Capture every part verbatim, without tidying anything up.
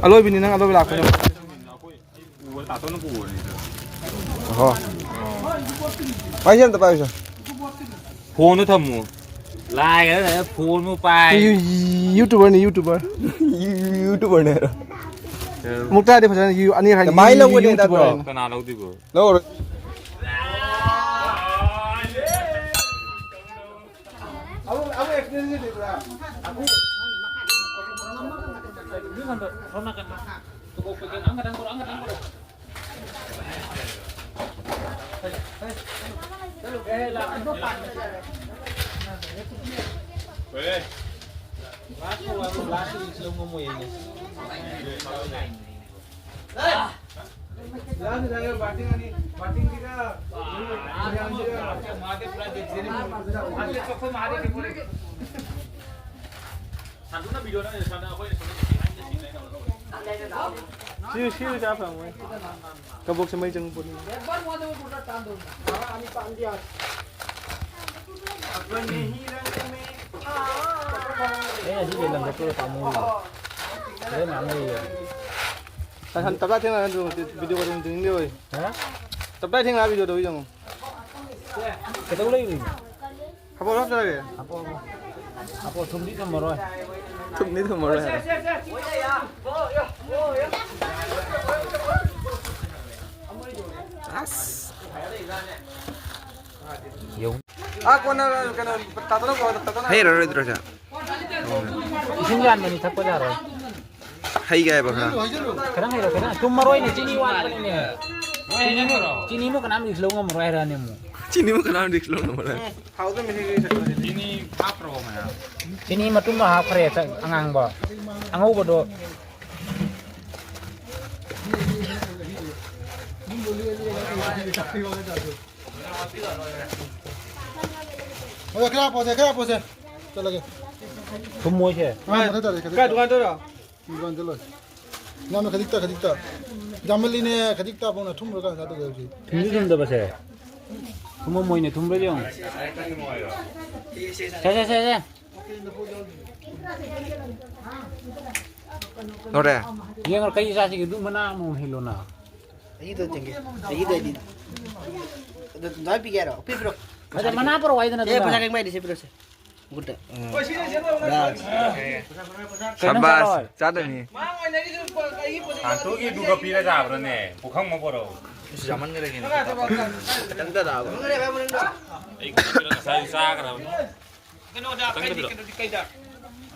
ꯑꯂꯣꯏꯕꯤꯅꯤ ꯅꯪ, ꯑꯂꯣꯏꯕꯤ ꯂꯥꯛꯄꯅꯦ꯫ ꯑꯣꯍꯣ꯫ ꯄꯥꯏꯁꯦ ꯑꯝꯇ ꯄꯥꯏꯌꯨꯁꯦ꯫ ꯐꯣꯟꯗꯣ ꯊꯝꯃꯨ꯫ ꯂꯥꯏꯒ ꯐꯣꯟꯕꯨ ꯄꯥꯏ꯫ U-, YouTuberꯅꯤ, YouTuber꯫ YouTuberꯅꯦ ꯍꯥꯏꯔꯣ? ꯃꯨꯛꯇꯥꯗꯤ ꯐꯖꯅ ꯌꯨ-, ꯑꯅꯤꯔꯛ ꯍꯥꯏ꯫ ꯀꯃꯥꯏꯅ ꯂꯧꯒꯅꯤ, YouTuber ꯅꯠꯇ꯭ꯔꯣ? ꯍꯥꯏꯅ꯫ ꯀꯅꯥ ꯂꯧꯗꯣꯏꯕ? ꯂꯧꯔꯣꯏ꯫ ꯑꯃꯨꯛ, ꯑꯃꯨꯛ experience ꯂꯩꯕ꯭ꯔꯥ? ꯁꯤ, ꯁꯤ ꯆꯥ ꯐꯪꯉꯣꯏ꯫ ꯀꯕꯣꯛꯁꯦ ꯃꯩ ꯆꯪꯕ ꯄꯣꯠꯅꯤ꯫ ꯑꯩꯅ ꯁꯤ ꯂꯝ ꯆꯠꯄꯗ ꯄꯥꯝꯃꯨꯏ꯫ ꯂꯣꯏ ꯃꯌꯥꯝ ꯂꯩꯌꯦ꯫ ꯇꯞ ꯇꯥꯏ ꯊꯦꯡꯅꯔ ꯑꯗꯨꯝ video ꯑꯗꯨꯝ ꯌꯦꯡꯅꯤꯡꯗꯦ ꯑꯣꯏ꯫ ꯍꯥ? ꯇꯞ ꯇꯥꯏ ꯊꯦꯡꯅꯔ video ꯗꯣ ꯌꯦꯡꯉꯣ꯫ ꯀꯩꯗꯧ ꯂꯩꯔꯤꯅꯣ? ꯍꯥꯄꯣ ꯍꯥꯞꯇꯔꯒꯦ? ꯍꯥꯄꯣ, ꯍꯥꯄꯣ꯫ ꯍꯥꯄꯣ, ꯊꯨꯝꯗꯤ ꯊꯨꯝꯃꯔꯣꯏ꯫ ꯊꯨꯝꯗꯤ ꯊꯨꯝꯃꯔꯣꯏ ꯍꯥꯏꯔꯣ? ꯑꯁ꯫ ꯌꯧ꯫ ꯑꯥ, ꯀꯣꯟꯅ ꯀꯩꯅꯣ, ꯇꯥꯇꯣꯟꯅ ꯀꯣꯟꯅ, ꯇꯥꯇꯣꯟꯅ ꯍꯩꯔꯔꯣꯏꯗ꯭ꯔꯣ ꯁꯦ? ꯏꯁꯤꯡ ꯌꯥꯟꯕꯅꯤ, ꯊꯛꯄ ꯌꯥꯔꯣꯏ꯫ ꯍꯩꯒꯦ ꯍꯥꯏꯕ ꯈꯔ? ꯈꯤꯇꯪ ꯍꯩꯔꯣ, ꯈꯤꯇꯪ꯫ ꯊꯨꯝ ꯃꯔꯣꯏꯅꯦ, ꯆꯤꯅꯤ ꯋꯥꯠꯄꯅꯤꯅꯦ꯫ ꯆꯤꯅꯤꯃꯨꯛ, ꯆꯤꯅꯤꯃꯨꯛ ꯀꯅꯥꯝ risk ꯂꯧ ꯉꯝꯃꯔꯣꯏ ꯍꯥꯏꯔꯛꯑꯅꯤ ꯑꯃꯨꯛ꯫ ꯆꯤꯅꯤꯃꯨꯛ ꯀꯅꯥꯝ risk ꯂꯧ ꯉꯝꯃꯔꯣꯏ꯫ ꯆꯤꯅꯤ ꯍꯥꯞꯄ꯭ꯔꯣ ꯃꯌꯥꯝ? ꯆꯤꯅꯤ ꯃꯇꯨꯝ ꯑꯃ ꯍꯥꯞꯈ꯭ꯔꯦ, ꯑꯉꯥꯡꯕ꯫ ꯑꯉꯧꯕꯗꯣ꯫ ꯑꯣꯖꯥ, ꯈꯔ ꯍꯥꯞꯄꯣꯁꯦ, ꯈꯔ ꯍꯥꯞꯄꯣꯁꯦ꯫ ꯆꯠꯂꯒꯦ꯫ ꯊꯨꯝꯃꯣꯏꯁꯦ꯫ ꯑꯥ, ꯃꯊꯛ ꯇꯥꯔꯦ, ꯈꯖꯤꯛ ꯀꯥꯏ ꯇꯥꯔꯦ꯫ ꯗꯨꯀꯥꯟ ꯆꯠꯂꯣꯏ꯫ ꯗꯨꯀꯥꯟ ꯆꯠꯂꯣꯏ꯫ ꯌꯥꯝꯅ ꯈꯖꯤꯛꯇ, ꯈꯖꯤꯛꯇ꯫ ꯖꯥꯃꯜꯂꯤꯅꯦ, ꯈꯖꯤꯛꯇ ꯐꯥꯎꯅ ꯊꯨꯝꯕ꯭ꯔꯥ ꯀꯥꯟ ꯆꯥꯗꯣꯏꯁꯦ ꯍꯧꯖꯤꯛ꯫ ꯊꯨꯝꯁꯨ ꯊꯨꯝꯗꯕꯁꯦ꯫ ꯊꯨꯝꯃꯝꯃꯣꯏꯅꯦ, ꯊꯨꯝꯕ꯭ꯔꯥ ꯌꯦꯡꯉꯣ꯫ ꯁꯦ, ꯁꯦ, ꯁꯦ, ꯁꯦ꯫ ꯂꯣꯏꯔꯦ꯫ ꯌꯦꯡꯉꯣ, ꯀꯩ ꯆꯥꯁꯤꯒꯦ? ꯑꯗꯨ ꯃꯅꯥ ꯑꯃꯃꯝ ꯍꯦꯛꯂꯣꯅ꯫ ꯑꯩꯒꯤꯗꯣ ꯆꯦꯟꯒꯦ꯫ ꯑꯩꯒꯤꯗꯣ ꯑꯩꯗꯤ꯫ ꯑꯗꯨ ꯑꯗꯨꯃꯥꯏꯅ ꯄꯤꯒꯦ ꯍꯥꯏꯔꯣ? ꯄꯤꯕ꯭ꯔꯣ? ꯑꯗ ꯃꯅꯥ ꯄꯨꯔꯛꯑꯣ ꯍꯥꯏꯗꯅ ꯑꯦ, ꯑꯗꯨꯅ꯫ ꯄꯩꯁꯥ ꯀꯦꯡꯕꯥꯏꯗꯤ ꯁꯤ ꯄꯤꯔꯣꯁꯦ꯫ ꯒꯨꯠꯇ꯫ ꯀꯩꯅꯣ ꯁꯥꯕꯥꯁ, ꯆꯥꯔꯣꯏ? ꯆꯥꯗꯣꯏꯅꯤ꯫ ꯁꯥꯟꯇꯣꯒꯤ ꯑꯗꯨꯒ ꯄꯤꯔ ꯆꯥꯕ꯭ꯔꯅꯦ? ꯄꯨꯈꯝ ꯑꯃ ꯄꯣꯔꯛꯑꯣ꯫ ꯏꯁ, ꯌꯥꯝꯃꯟꯈ꯭ꯔꯦ ꯀꯩꯅꯣ꯫ ꯈꯤꯇꯪꯗ ꯆꯥꯕ꯫ ꯑꯩ ꯉꯁꯥꯏ ꯆꯥꯈ꯭ꯔꯕꯅꯤ꯫ ꯀꯩꯅꯣꯗ, ꯈꯤꯇꯪꯗ ꯀꯩꯗꯤ, ꯄꯤꯔꯛꯑꯣ꯫ ꯀꯩꯅꯣꯗꯤ ꯀꯩꯗ?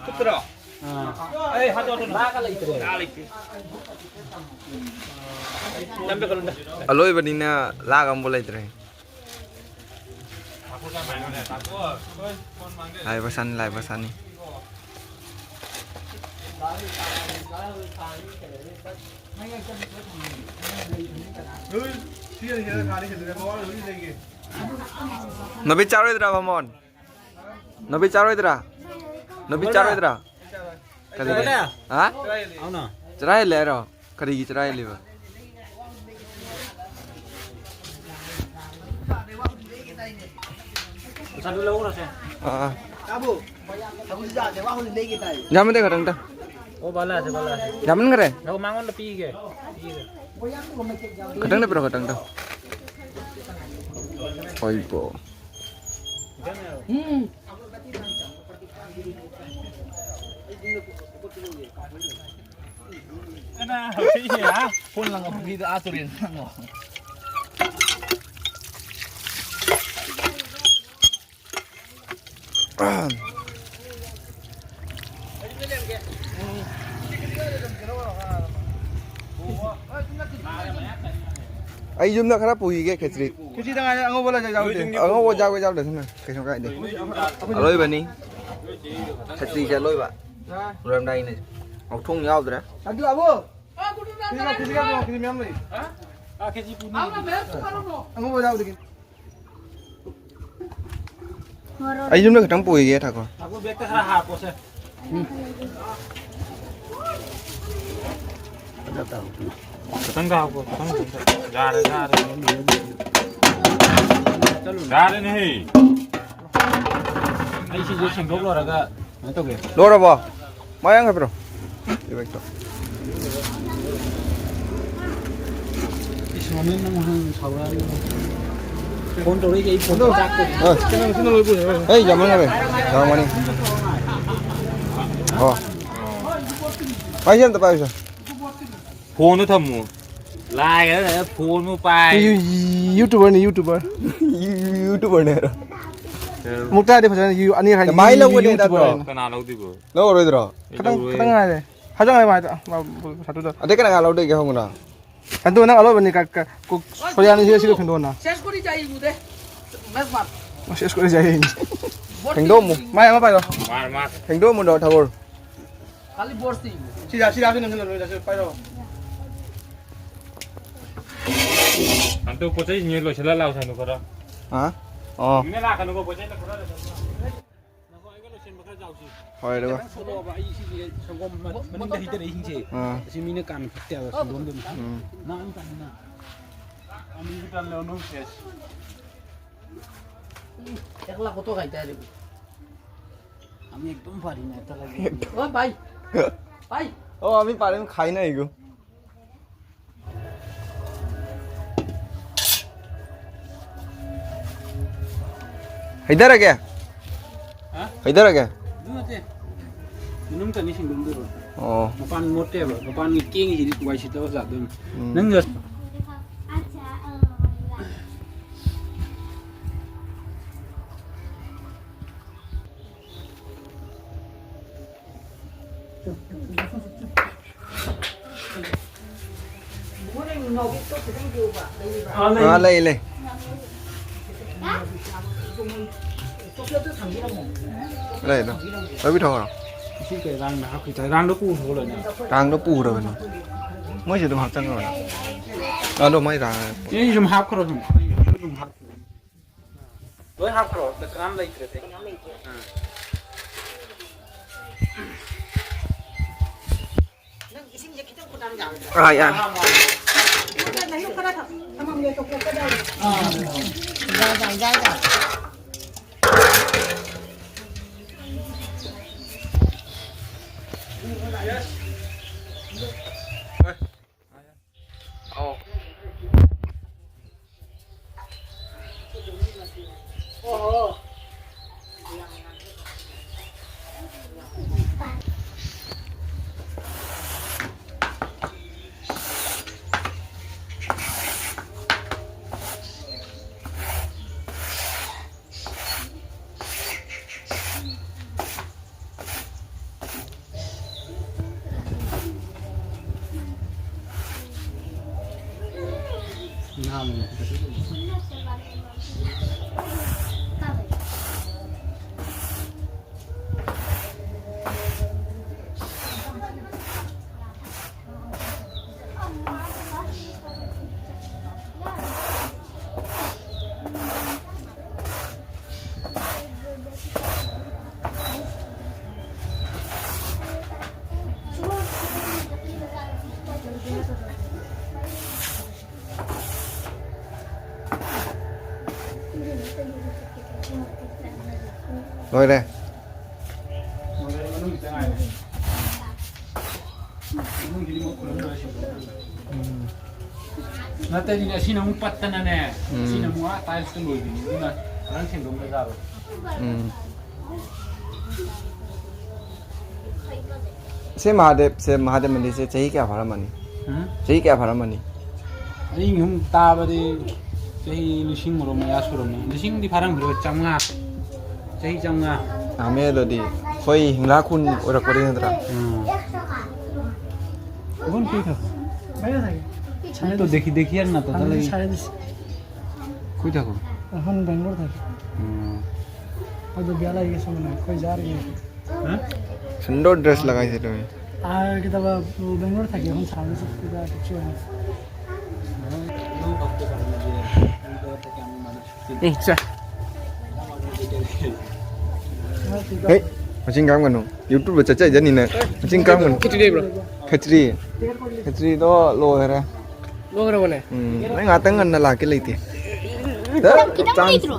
ꯈꯨꯠꯇꯔꯣ? ꯑꯥ꯫ ꯑꯩ ꯍꯥꯠꯇꯣꯛꯑꯣ ꯑꯗꯨꯅ꯫ ꯂꯥꯛꯑꯒ ꯂꯩꯇ꯭ꯔꯦ꯫ ꯂꯥꯛꯑ ꯂꯩꯇꯦ꯫ ꯅꯝꯕ ꯀꯩꯅꯣꯗ꯫ ꯑꯂꯣꯏꯕꯅꯤꯅ ꯂꯥꯛ ꯑꯃꯕꯨ ꯂꯩꯇ꯭ꯔꯦ꯫ ꯂꯥꯏꯕ ꯁꯟ, ꯂꯥꯏꯕ ꯁꯟꯅꯤ꯫ ꯅꯕꯤ ꯆꯥꯔꯣꯏꯗ꯭ꯔꯥ, ꯃꯃꯣꯟ? ꯅꯕꯤ ꯆꯥꯔꯣꯏꯗ꯭ꯔꯥ? ꯅꯕꯤ ꯆꯥꯔꯣꯏꯗ꯭ꯔꯥ? ꯀꯔꯤꯒꯤ? ꯍꯥ? ꯆꯔꯥ ꯍꯦꯜꯂꯦ ꯍꯥꯏꯔꯣ? ꯀꯔꯤꯒꯤ ꯆꯔꯥ ꯍꯦꯜꯂꯤꯕ? ꯄꯩꯁꯥꯗꯨ ꯂꯧꯔꯁꯦ꯫ ꯑꯥ, ꯑꯥ꯫ ꯌꯥꯝꯃꯟꯗꯦ, ꯈꯇꯪ ꯇ꯫ ꯑꯣ, ꯕꯥꯂꯥꯁꯦ, ꯕꯥꯂꯥꯁꯦ꯫ ꯌꯥꯝꯃꯟꯈ꯭ꯔꯦ꯫ ꯂꯧ ꯃꯉꯣꯟꯗ ꯄꯤꯒꯦ꯫ ꯄꯤꯒꯦ꯫ ꯈꯇꯪꯗ ꯄꯤꯔꯣ, ꯈꯇꯪꯗ꯫ ꯍꯣꯏꯕꯣ꯫ ꯐꯣꯟ ꯂꯪꯉꯛꯄꯒꯤꯗ ꯑꯥ ꯇꯨꯔꯦꯟ ꯂꯪꯉꯣ꯫ ꯑꯩ ꯌꯨꯝꯗ ꯈꯔ ꯄꯨꯈꯤꯒꯦ ꯈꯦꯆ꯭ꯔꯤ꯫ ꯈꯦꯆ꯭ꯔꯤꯗ ꯉꯥꯏꯔꯦ, ꯑꯉꯧꯕ ꯂꯩ, ꯌꯥꯎꯗꯦ꯫ ꯑꯉꯧꯕ ꯌꯥꯎꯒꯦ ꯌꯥꯎꯗ꯭ꯔꯁꯨꯅ ꯀꯩꯁꯨ ꯀꯥꯏꯗꯦ꯫ ꯑꯂꯣꯏꯕꯅꯤ꯫ ꯈꯦꯆ꯭ꯔꯤꯁꯦ ꯑꯂꯣꯏꯕ꯫ ꯂꯣꯏꯔꯝꯗꯥꯏꯒꯤꯅꯦ꯫ ꯉꯧꯊꯣꯡ ꯌꯥꯎꯗ꯭ꯔꯦ꯫ ꯑꯗꯨ ꯑꯕꯣ! ꯈꯦꯆ꯭ꯔꯤ, ꯈꯦꯆ꯭ꯔꯤ ꯌꯥꯎꯗ꯭ꯔꯣ? ꯈꯦꯆ꯭ꯔꯤ ꯃꯌꯥꯝ ꯂꯩ꯫ ꯑꯉꯧꯕ ꯌꯥꯎꯗꯦ꯫ ꯑꯩ ꯌꯨꯝꯗ ꯈꯤꯇꯪ ꯄꯨꯈꯤꯒꯦ, ꯊꯥꯀꯣ꯫ ꯊꯥꯀꯣ, ꯕꯦꯛꯇ ꯈꯔ ꯍꯥꯞꯄꯣꯁꯦ꯫ ꯈꯤꯇꯪꯒ ꯍꯥꯞꯄꯣ, ꯈꯤꯇꯪ, ꯈꯤꯇꯪ꯫ ꯌꯥꯔꯦ, ꯌꯥꯔꯦ꯫ ꯌꯥꯔꯦꯅꯦꯍꯦ꯫ ꯑꯩ ꯁꯤꯁꯦ ꯁꯦꯡꯗꯣꯛ ꯂꯣꯏꯔꯒ ꯇꯧꯒꯦ꯫ ꯂꯣꯏꯔꯕꯣ? ꯃꯥ ꯌꯥꯝ ꯍꯥꯏꯕ꯭ꯔꯣ? ꯏꯕꯦꯛꯇꯣ꯫ ꯏꯁ, ꯃꯃꯤꯡ ꯅꯪ ꯍꯥꯟꯅ ꯁꯥꯎꯔꯛꯑꯅꯤ꯫ ꯐꯣꯟ ꯇꯧꯔꯛꯏꯁꯦ ꯑꯩ ꯐꯣꯟ ꯇꯧꯔꯛ ꯑ꯫ ꯁꯤꯅ, ꯁꯤꯅ ꯂꯣꯏ ꯄꯨꯔꯦ꯫ ꯑꯩ ꯌꯥꯝꯃꯟꯈ꯭ꯔꯦ꯫ ꯌꯥꯝꯃꯅꯤ꯫ ꯑꯣ꯫ ꯄꯥꯏꯁꯦ ꯑꯝꯇ ꯄꯥꯏꯁꯦ꯫ ꯐꯣꯟꯗꯣ ꯊꯝꯃꯨ꯫ ꯂꯥꯏꯒ ꯐꯣꯟꯕꯨ ꯄꯥꯏ꯫ U-, YouTuberꯅꯤ, YouTuber꯫ YouTuberꯅꯦ ꯍꯥꯏꯔꯣ? ꯃꯨꯛꯇꯥꯗꯤ ꯐꯖꯅ ꯌꯨ-, ꯑꯅꯤ ꯍꯥꯏ-, ꯀꯃꯥꯏꯅ ꯂꯧꯒꯅꯤ YouTuberꯅꯤ꯫ ꯅꯠꯇ꯭ꯔꯣ? ꯀꯅꯥ ꯂꯧꯗꯣꯏꯕꯣ? ꯂꯧꯔꯣꯏꯗ꯭ꯔꯣ? ꯈꯤꯇꯪ, ꯂꯧꯔꯣꯏ꯫ ꯈꯤꯇꯪ ꯉꯥꯏꯔꯦ꯫ ꯐꯖꯅ ꯉꯥꯏꯕ ꯍꯥꯏꯗꯣ, ꯃꯥ ꯄꯩꯁꯥꯗꯨꯗ꯫ ꯑꯗꯩ ꯀꯅꯥ ꯀꯅꯥ ꯂꯧꯗꯣꯏꯒꯦ ꯍꯪꯉꯨꯅ? ꯑꯗꯣ ꯅꯪ ꯑꯂꯣꯏꯕꯅꯤ ꯀ-, ꯀ-, ꯀꯣ-, ꯁꯣꯔꯤꯌꯥꯅꯤ ꯁꯤꯒ ꯁꯤꯒ ꯐꯦꯡꯗꯣꯛꯑꯣꯅ꯫ ꯁꯦꯁ ꯀꯣꯔꯤ ꯆꯥꯏ ꯎꯗꯦ꯫ ꯃꯦꯁ ꯃꯥꯔ꯫ ꯑꯣ, ꯁꯦꯁ ꯀꯣꯔꯤ ꯆꯥꯏ꯫ ꯐꯦꯡꯗꯣꯛꯑꯝꯃꯨ꯫ ꯃꯥꯏ ꯑꯃ ꯄꯥꯏꯔꯣ꯫ ꯃꯥꯔ, ꯃꯥꯔ꯫ ꯐꯦꯡꯗꯣꯛꯑꯝꯃꯨ ꯅꯣ ꯊꯥꯒꯣꯔ꯫ ꯈꯥꯂꯤ ꯕꯣꯁꯇꯤ꯫ ꯁꯤꯗ, ꯁꯤꯗ ꯍꯥꯞꯆꯤꯟ, ꯅꯝꯁꯤꯜꯂꯣ, ꯅꯣꯏꯗ ꯁꯤ ꯄꯥꯏꯔꯣ꯫ ꯑꯟꯇꯨ ꯄꯣꯠ ꯆꯩꯁꯤꯡꯁꯦ ꯂꯣꯏꯁꯤꯜꯂ ꯂꯥꯛꯑꯣ, ꯁꯥꯅꯨ ꯈꯔ꯫ ꯍꯥ? ꯑꯣ꯫ ꯃꯤꯅ ꯂꯥꯛꯀꯅꯨꯀꯣ, ꯄꯣꯠ ꯆꯩ ꯈꯔ ꯂꯣꯏꯁꯤꯜꯂꯣ꯫ ꯉꯥꯏꯈꯣ, ꯑꯩꯒ ꯂꯣꯏꯁꯤꯟꯕ ꯈꯔ ꯌꯥꯎꯁꯤ꯫ ꯍꯣꯏ, ꯑꯗꯨꯒ꯫ ꯈꯤꯇꯪ ꯁꯣꯛꯂꯛꯑꯣꯕ, ꯑꯩ ꯁꯤꯁꯦ ꯁꯪꯒꯣꯝ ꯃ-, ꯃꯅꯤꯡꯗ ꯍꯩꯊꯔꯛꯏꯁꯤꯡꯁꯦ꯫ ꯑꯥ꯫ ꯑꯁꯤ ꯃꯤꯅ ꯀꯥꯟ ꯐꯠꯇꯦ ꯍꯥꯏꯕ, ꯁꯪꯒꯣꯝꯗꯨꯅ꯫ ꯎꯝ꯫ ꯅꯪ ꯇꯟꯅ꯫ ꯑꯃꯨꯛꯁꯨ ꯇꯜꯂꯦ, ꯅꯣꯏ ꯁꯦꯁ꯫ एक लाख को तो खाई था रे। हम एकदम फाड़ी नहीं था लगे। ओ भाई। भाई। ओ, अभी पारे में खाई ना एगो। हैदर आ गया? हाँ? हैदर आ गया? ꯅꯠꯇꯦ꯫ ꯃꯅꯨꯡ ꯆꯪꯉꯤ ꯁꯤꯡꯗꯣꯝꯗꯨꯔꯣ? ꯑꯣ꯫ ꯃꯄꯥꯟ ꯃꯣꯠꯇꯦꯕ꯫ ꯃꯄꯥꯟꯒꯤ ꯀꯦꯡꯉꯤꯁꯤꯗꯤ ꯋꯥꯏ ꯁꯤꯠꯇꯕ ꯖꯥꯠꯇꯨꯅꯤ꯫ ꯎꯝ꯫ ꯅꯪ ꯑꯠꯆꯥ, ꯑ, ꯑꯥ, ꯂꯩ, ꯂꯩ꯫ ꯂꯩ, ꯑꯗꯣ꯫ ꯂꯧꯕꯤ ꯊꯛꯑꯣꯔꯣ? ꯁꯤ ꯀꯩ ꯔꯥꯡꯗ ꯍꯥꯞꯈꯤꯗꯥꯏ? ꯔꯥꯡꯗꯣ ꯄꯨꯈ꯭ꯔꯕꯣ ꯂꯣꯏꯅ? ꯔꯥꯡꯗꯣ ꯄꯨꯈ꯭ꯔꯕꯅꯤ꯫ ꯃꯣꯏꯁꯨ ꯑꯗꯨꯝ ꯍꯥꯞꯆꯟꯈ꯭ꯔꯕꯅꯤ꯫ ꯑꯗꯣ ꯃꯣꯏ ꯔꯥꯡ꯫ ꯑꯩ ꯁꯨꯝ ꯍꯥꯞꯈ꯭ꯔꯣ ꯁꯨꯝ꯫ ꯑꯗꯨꯝ ꯍꯥꯞꯈ꯭ꯔꯣ꯫ ꯂꯣꯏ ꯍꯥꯞꯈ꯭ꯔꯣ꯫ ꯑꯝꯇ ꯀꯅꯥꯝ ꯂꯩꯇ꯭ꯔꯦ꯫ ꯑꯥ꯫ ꯅꯪ ꯏꯁꯤꯡꯁꯦ ꯈꯤꯇꯪ ꯈꯨꯗꯥꯡ ꯌꯥꯝꯗ꯭ꯔꯥ? ꯑꯥ, ꯌꯥꯔꯦ꯫ ꯅꯪꯁꯨ ꯈꯔ ꯊꯝ-, ꯊꯝꯃꯝꯒꯦ, ꯇꯣꯛꯊꯣꯛꯀꯗꯧꯔꯦ꯫ ꯌꯥꯏ, ꯌꯥꯏ, ꯌꯥꯏ, ꯌꯥꯏ꯫ ꯑꯧ꯫ ꯂꯣꯏꯔꯦ꯫ ꯎꯝ꯫ ꯅꯠꯇ꯭ꯔꯗꯤꯅꯦ, ꯑꯁꯤꯅ ꯑꯃꯨꯛ ꯄꯠꯇꯅꯅꯦ, ꯎꯝ꯫ ꯑꯁꯤꯅ ꯑꯃꯨꯛ ꯑꯥ ꯇꯥꯏꯜꯁꯇ ꯂꯣꯏꯕꯤꯅꯤ꯫ ꯑꯗꯨꯅ ꯈꯤꯇꯪ ꯁꯦꯡꯗꯣꯛꯅ ꯌꯥꯔꯣꯏ꯫ ꯎꯝ꯫ ꯁꯤ ꯃꯍꯥꯗꯦꯕ, ꯁꯤ ꯃꯍꯥꯗꯦꯕ ꯃꯟꯗꯤꯔꯁꯦ ꯆꯍꯤ ꯀꯌꯥ ꯐꯥꯔꯝꯃꯅꯤ? ꯎꯝ? ꯆꯍꯤ ꯀꯌꯥ ꯐꯥꯔꯝꯃꯅꯤ? ꯑꯩ ꯁꯨꯝ ꯇꯥꯕꯗꯤ ꯆꯍꯤ ꯂꯤꯁꯤꯡ ꯃꯔꯣꯝ ꯃꯌꯥ ꯁꯨꯔꯝꯃꯅꯤ꯫ ꯂꯤꯁꯤꯡꯗꯤ ꯐꯥꯔꯝꯈꯤꯔꯣꯏ, ꯆꯥꯝꯃꯉꯥ꯫ ꯆꯍꯤ ꯆꯥꯝꯃꯉꯥ꯫ ꯌꯥꯝꯃꯦ ꯑꯗꯨꯗꯤ꯫ ꯑꯩꯈꯣꯏ ꯍꯤꯡꯂꯥ ꯈꯨꯟ ꯑꯣꯏꯔꯛꯄꯗꯩ ꯅꯠꯇ꯭ꯔꯥ? ꯎꯝ꯫ ꯑꯗꯨꯝ ꯄꯤꯈ꯭ꯔꯣ꯫ ꯁꯨꯝ ꯇꯣ ꯗꯦꯈꯤ ꯗꯦꯈꯤ ꯌꯥꯔ ꯅꯠꯇꯣ ꯇ ꯂꯩ꯫ ꯀꯨꯏ ꯊꯥꯀꯣ? ꯑꯍꯟ ꯕꯦꯡꯒ꯭ꯂꯣꯔ ꯊꯥꯀꯣ꯫ ꯎꯝ꯫ ꯑꯗꯨ ꯕꯤꯌꯥ ꯂꯩꯒꯦ ꯁꯨꯝ ꯑꯩꯈꯣꯏ ꯖꯥꯔꯒꯤ꯫ ꯍꯥ? ꯁꯨꯟꯗꯔ ꯗ꯭ꯔꯦꯁ ꯂꯒꯥꯏꯁꯦ ꯇꯨꯃꯤ꯫ ꯑꯥ, ꯀꯩꯗꯧꯕ, ꯕꯦꯡꯒ꯭ꯂꯣꯔ ꯊꯥꯀꯤ ꯑꯍꯨꯝ ꯁꯥꯕꯗꯁꯨ ꯀꯩꯗꯧꯕ ꯀꯩꯁꯨ ꯑꯣꯏꯔꯣꯏ꯫ ꯎꯝ, ꯆꯥ꯫ ꯍꯦ, ꯃꯆꯤꯟ ꯀꯥꯡꯒꯅꯨ꯫ YouTube ꯆꯠꯆꯩꯖꯅꯤꯅ꯫ ꯃꯆꯤꯟ ꯀꯥꯡꯒꯅꯨ꯫ ꯈꯦꯆ꯭ꯔꯤ ꯂꯩꯕ꯭ꯔꯣ? ꯈꯦꯆ꯭ꯔꯤ꯫ ꯈꯦꯆ꯭ꯔꯤꯗꯣ ꯂꯣꯏꯈꯔꯦ꯫ ꯂꯣꯏꯈ꯭ꯔꯕꯅꯦ? ꯎꯝ, ꯅꯪ ꯉꯥꯛꯇꯪ ꯉꯟꯅ ꯂꯥꯛꯀꯦ ꯂꯩꯇꯦ꯫ ꯈꯤꯇꯪ, ꯈꯤꯇꯪ ꯆꯥꯟ-, ꯂꯩꯇ꯭ꯔꯣ?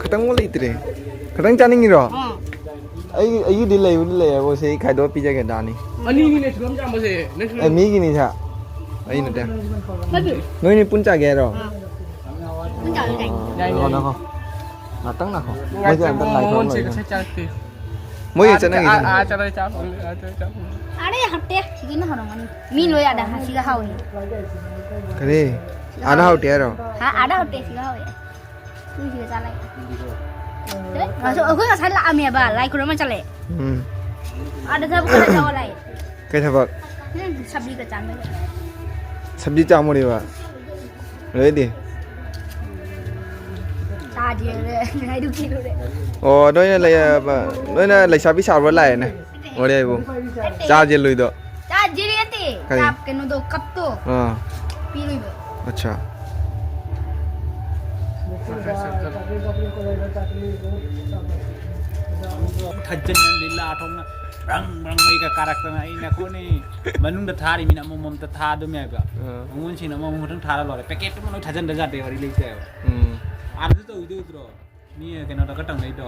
ꯈꯤꯇꯪꯕꯨ ꯂꯩꯇ꯭ꯔꯦ꯫ ꯈꯤꯇꯪ ꯆꯥꯅꯤꯡꯉꯤꯔꯣ? ꯑꯥ꯫ ꯑꯩ ꯑꯩꯒꯤꯗꯤ ꯂꯩꯕꯨꯗꯤ ꯂꯩꯌꯦꯕꯨ ꯁꯤ ꯈꯥꯏꯗꯣꯛꯑ ꯄꯤꯖꯒꯦ ꯗꯥꯅꯤ꯫ ꯑꯅꯤꯅꯤꯅꯦ ꯁꯨꯔꯝ ꯆꯥꯝꯕꯁꯦ꯫ ꯅꯪ ꯁꯨꯔꯝ ꯑꯦ, ꯃꯤꯒꯤꯅꯤ ꯁꯥ꯫ ꯑꯩ ꯅꯠꯇꯦ꯫ ꯅꯣꯏꯅꯤ ꯄꯨꯟ ꯆꯥꯒꯦ ꯍꯥꯏꯔꯣ? ꯄꯨꯟ ꯆꯥꯕ ꯌꯥꯏ꯫ ꯌꯥꯏ, ꯉꯥꯏꯈꯣ, ꯌꯥꯏ꯫ ꯉꯥꯏꯈꯣ꯫ ꯉꯥꯛꯇꯪ ꯉꯥꯏꯈꯣ꯫ ꯃꯣꯏꯁꯦ ꯑꯝꯇ ꯂꯥꯏ ꯈꯨꯔꯨꯝ ꯃꯣꯃꯣꯟꯁꯦ ꯂꯣꯏꯒꯦ꯫ ꯉꯁꯥꯏ ꯆꯥꯔꯛꯇꯦ꯫ ꯃꯣꯏꯒꯤ ꯑꯥ, ꯆꯠꯅꯈꯤꯗꯅ꯫ ꯑꯥ, ꯑꯥ, ꯆꯠꯂꯦ, ꯆꯥ ꯐꯪꯗꯦ, ꯑꯥ, ꯆꯠꯂꯦ, ꯆꯥ ꯐꯪꯗꯦ꯫ ꯑꯥꯗ ꯌꯥꯝ ꯍꯥꯎꯇꯦ꯫ ꯁꯤꯗꯅ ꯍꯥꯎꯔꯝꯒꯅꯤ꯫ ꯃꯤ ꯂꯣꯏ ꯑꯥꯗ ꯁꯤꯗ ꯍꯥꯎꯏ꯫ ꯀꯔꯤ? ꯑꯥꯗ ꯍꯥꯎꯇꯦ ꯍꯥꯏꯔꯣ? ꯍꯥ, ꯑꯥꯗ ꯍꯥꯎꯇꯦ, ꯁꯤꯗ ꯍꯥꯎꯏ꯫ ꯃꯤ ꯁꯤꯗ ꯆꯥ ꯂꯥꯛꯏ꯫ ꯑꯦ? ꯑꯁ, ꯑꯩꯈꯣꯏ ꯉꯁꯥꯏ ꯂꯥꯛꯑꯝꯃꯦꯕ, ꯂꯥꯏ ꯈꯨꯔꯨꯝꯕ ꯆꯠꯂꯦ꯫ ꯎꯝ꯫ ꯑꯥꯗ ꯊꯕꯛ ꯈꯔ ꯇꯧꯔ ꯂꯥꯛꯑꯦ꯫ ꯀꯩ ꯊꯕꯛ? ꯎꯝ, ꯁꯕ꯭ꯖꯤ ꯀ ꯆꯥꯝꯕꯒꯤ꯫ ꯁꯕ꯭ꯖꯤ ꯆꯥꯝꯃꯨꯔꯤꯕ? ꯑꯗꯩꯗꯤ? ꯆꯥꯗꯦ, ꯍꯥꯏꯗꯨ ꯀꯤꯔꯨꯔꯦ꯫ ꯑꯣ, ꯅꯣꯏꯅ ꯂꯩ-, ꯅꯣꯏꯅ ꯂꯩꯁꯥꯕꯤ ꯁꯥꯕ ꯂꯥꯛꯑꯦꯅꯦ꯫ ꯋꯥꯔꯤ ꯍꯥꯏꯕꯨ꯫ ꯅꯠꯇꯦ꯫ ꯆꯥ ꯖꯦꯜꯂꯨꯏꯗꯣ꯫ ꯆꯥ ꯖꯦꯜꯂꯤ ꯅꯠꯇꯦ꯫ ꯀꯔꯤ? ꯆꯥ ꯀꯩꯅꯣꯗꯣ, ꯀꯞꯇꯣ꯫ ꯑꯥ꯫ ꯄꯤꯔꯨꯏꯕ꯫ ꯑꯠꯆꯥ꯫ ꯊꯥꯖꯤꯟꯅ ꯂꯤꯂꯥ ꯊꯣꯛꯅ ꯕ꯭ꯔꯪ ꯕ꯭ꯔꯪ ꯃꯩꯒ ꯀꯥꯔꯛꯇꯅ ꯑꯩꯅ ꯀꯣꯟꯅꯤ ꯃꯅꯨꯡꯗ ꯊꯥꯔꯤ ꯃꯤꯅ ꯑꯃꯃꯝꯇ ꯊꯥꯗꯣꯏꯅꯦ ꯍꯥꯏꯕ꯫ ꯑꯥ꯫ ꯃꯉꯣꯟꯁꯤꯡꯅ ꯑꯃꯃꯝ ꯈꯛꯇꯪ ꯊꯥꯔ ꯂꯣꯏꯔꯦ꯫ ꯄꯦꯀꯦꯠꯇꯨꯃ ꯂꯣꯏ ꯊꯥꯖꯤꯟꯗ ꯌꯥꯗꯦ ꯋꯥꯔꯤ ꯂꯩꯇꯦꯕ꯫ ꯎꯝ꯫ ꯑꯥꯗꯁꯨ ꯇꯧꯗꯣꯏꯗ꯭ꯔꯣ? ꯃꯤ ꯀꯩꯅꯣꯗꯒ ꯇꯧꯅꯩꯗꯣ,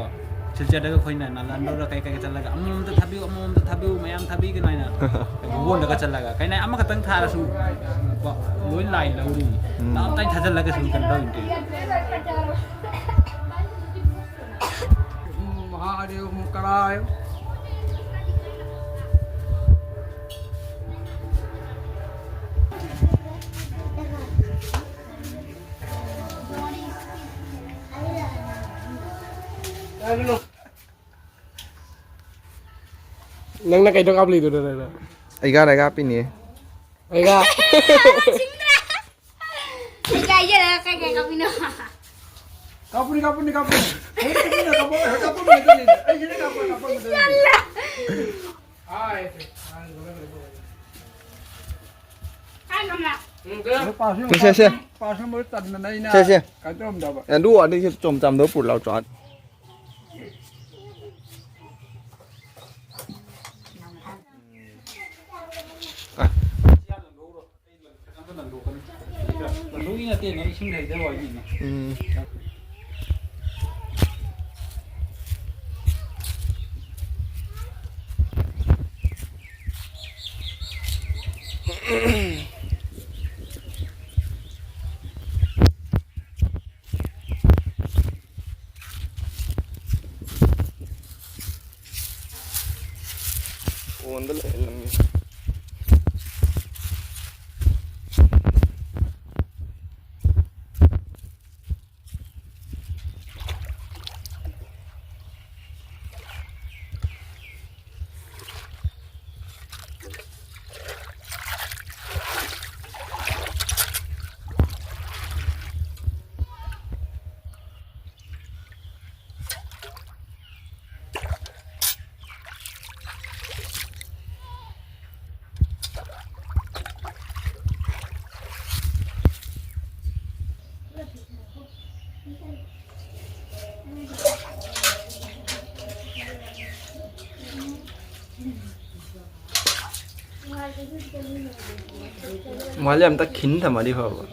ꯁꯤꯜꯆꯔꯗꯒ ꯑꯩꯈꯣꯏꯅ ꯅꯥꯒꯥꯂꯦꯟꯗꯒ ꯀꯩ ꯀꯩꯒ ꯆꯠꯂꯒ "ꯑꯃꯃꯝꯇ ꯊꯥꯕꯤꯌꯨ, ꯑꯃꯃꯝꯇ ꯊꯥꯕꯤꯌꯨ, ꯃꯌꯥꯝ ꯊꯥꯕꯤꯒꯅꯨ" ꯍꯥꯏꯅ ꯕꯣꯟꯗꯒ ꯆꯠꯂꯒ ꯀꯩꯅꯣ ꯑꯃꯈꯛꯇꯪ ꯊꯥꯔꯁꯨ ꯀꯣ, ꯂꯣꯏ ꯂꯥꯏ ꯂꯧꯔꯤꯅꯤ꯫ ꯎꯝ꯫ ꯇꯞ ꯇꯥꯏ ꯊꯥꯖꯤꯜꯂꯒ ꯁꯨꯝ ꯀꯩꯅꯣ ꯇꯧꯔꯤꯅꯤ꯫ ꯃꯍꯥꯗꯦꯕ ꯀꯔꯥꯏ꯫ ꯅꯪꯅ ꯀꯩꯗ ꯀꯥꯞꯂꯤꯗꯨꯅ ꯅꯪꯅ? ꯑꯩꯒꯥꯗ ꯀꯥꯞꯄꯤꯅꯦ꯫ ꯑꯩꯒꯥ꯫ ꯁꯤꯡꯗ꯭ꯔꯥ? ꯏꯀꯥꯏꯖꯔ ꯀꯩ ꯀꯩ ꯀꯥꯞꯄꯤꯅꯣ? ꯀꯥꯞꯄꯨꯅꯤ, ꯀꯥꯞꯄꯨꯅꯤ, ꯀꯥꯞꯄꯨꯅꯤ꯫ ꯑꯩ ꯀꯥꯞꯄꯨꯅꯤ, ꯀꯥꯞꯄꯨꯅꯤ, ꯀꯥꯞꯄꯨꯅꯤ, ꯀꯥꯞꯄꯨꯅꯤ꯫ ꯑꯩ ꯁꯤꯗ ꯀꯥꯞꯄ, ꯀꯥꯞꯄ, ꯀꯥꯞꯄ꯫ ꯌꯥꯜꯂꯦ꯫ ꯍꯥꯏ꯫ ꯀꯥꯏ ꯉꯝꯂꯥ? ꯎꯝ, ꯀꯩꯅꯣ? ꯁꯦ, ꯁꯦ, ꯁꯦ꯫ ꯄꯥꯁ ꯅꯝꯕꯔ ꯇꯟꯗꯅ ꯑꯩꯅ ꯁꯦ, ꯁꯦ꯫ ꯀꯩꯅꯣ ꯇꯧꯔꯝꯗꯕ꯫ ꯑꯦ, ꯑꯗꯨ ꯋꯥꯗꯤ ꯁꯤ ꯆꯣꯝ ꯆꯥꯝꯗꯣ ꯄꯨꯔ ꯂꯥꯎ ꯆꯣ꯫ ꯂꯟꯗꯣꯛꯏ ꯅꯠꯇꯦꯅꯦ, ꯏꯁꯤꯡ ꯂꯩꯗꯕ ꯋꯥꯔꯤꯅꯤꯅꯦ꯫ ꯎꯝ꯫ ꯐꯣꯟꯗ ꯂꯩꯍꯜꯂꯝꯃꯤ꯫ ꯃꯥꯁꯦ ꯑꯝꯇ ꯈꯤꯟ ꯊꯝꯃꯗꯤ ꯐꯕ꯫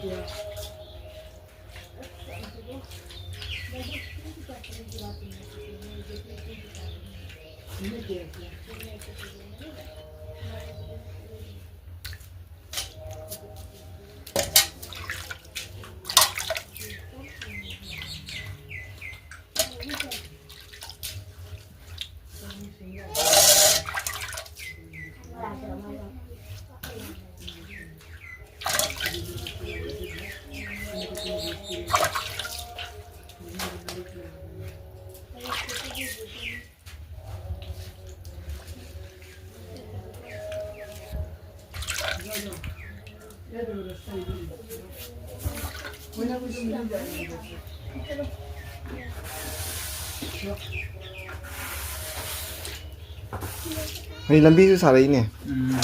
ꯍꯣꯏ, ꯂꯝꯕꯤꯁꯨ ꯁꯥꯔꯛꯏꯅꯦ꯫ ꯎꯝ꯫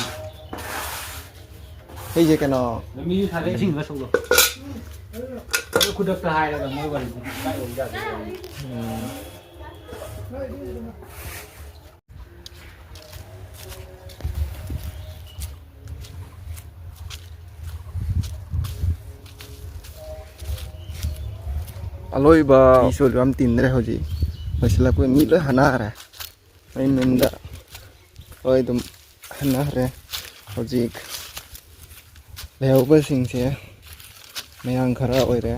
ꯑꯩꯁꯦ ꯀꯩꯅꯣ, ꯂꯝꯕꯤꯁꯨ ꯁꯥꯔꯛꯏ, ꯏꯁꯤꯡ ꯈꯔ ꯁꯣꯛꯂꯣ꯫ ꯑꯗꯨ ꯈꯨꯗꯛꯇ ꯍꯥꯏꯔꯒ ꯃꯣꯏ ꯋꯥꯔꯤꯗꯨ ꯀꯥꯏ ꯑꯣꯏꯕ ꯌꯥꯗꯣꯏꯅꯣ? ꯎꯝ꯫ ꯑꯂꯣꯏꯕ ꯃꯤꯁꯨ ꯑꯗꯨ ꯌꯥꯝ ꯇꯤꯟꯗ꯭ꯔꯦ ꯍꯧꯖꯤꯛ꯫ ꯂꯣꯏꯁꯤꯜꯂꯛꯄ ꯃꯤ ꯂꯣꯏ ꯍꯥꯟꯅꯈ꯭ꯔꯦ꯫ ꯑꯩ ꯃꯅꯤꯡꯗ ꯂꯣꯏ ꯑꯗꯨꯝ ꯍꯟꯅꯈ꯭ꯔꯦ꯫ ꯍꯧꯖꯤꯛ ꯂꯩꯍꯧꯕꯁꯤꯡꯁꯦ ꯃꯌꯥꯡ ꯈꯔ ꯑꯣꯏꯔꯦ꯫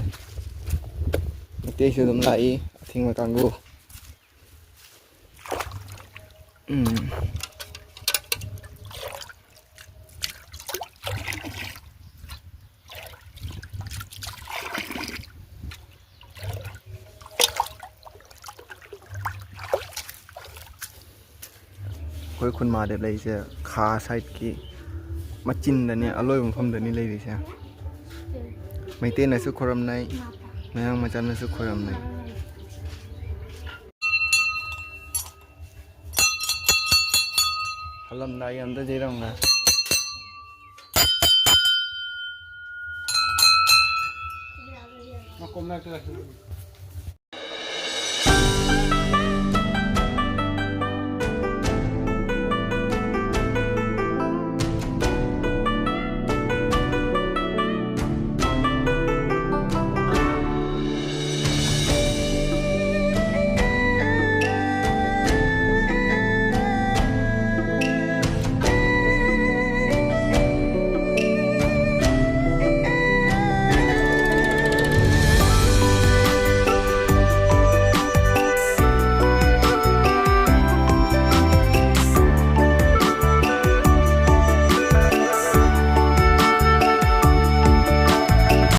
ꯃꯩꯇꯩꯁꯨ ꯑꯗꯨꯝ ꯂꯥꯛꯏ, ꯑꯊꯤꯡꯕ ꯀꯥꯡꯕꯨ꯫ ꯎꯝ꯫ ꯑꯩꯈꯣꯏ ꯈꯨꯟ ꯃꯍꯥꯗꯦꯕ ꯂꯩꯁꯦ ꯈꯥ ꯁꯥꯏꯠꯀꯤ ꯃꯆꯤꯟꯗꯅꯦ, ꯑꯂꯣꯏꯕ ꯃꯐꯝꯗꯅꯤ ꯂꯩꯔꯤꯁꯦ꯫ ꯃꯩꯇꯩꯅꯁꯨ ꯈꯣꯏꯔꯝꯅꯩ, ꯃꯌꯥꯡ ꯃꯆꯥꯅꯁꯨ ꯈꯣꯏꯔꯝꯅꯩ꯫ ꯍꯜꯂꯝꯗꯥꯏꯒꯤ ꯑꯝꯇ ꯆꯦꯔꯝꯒ꯫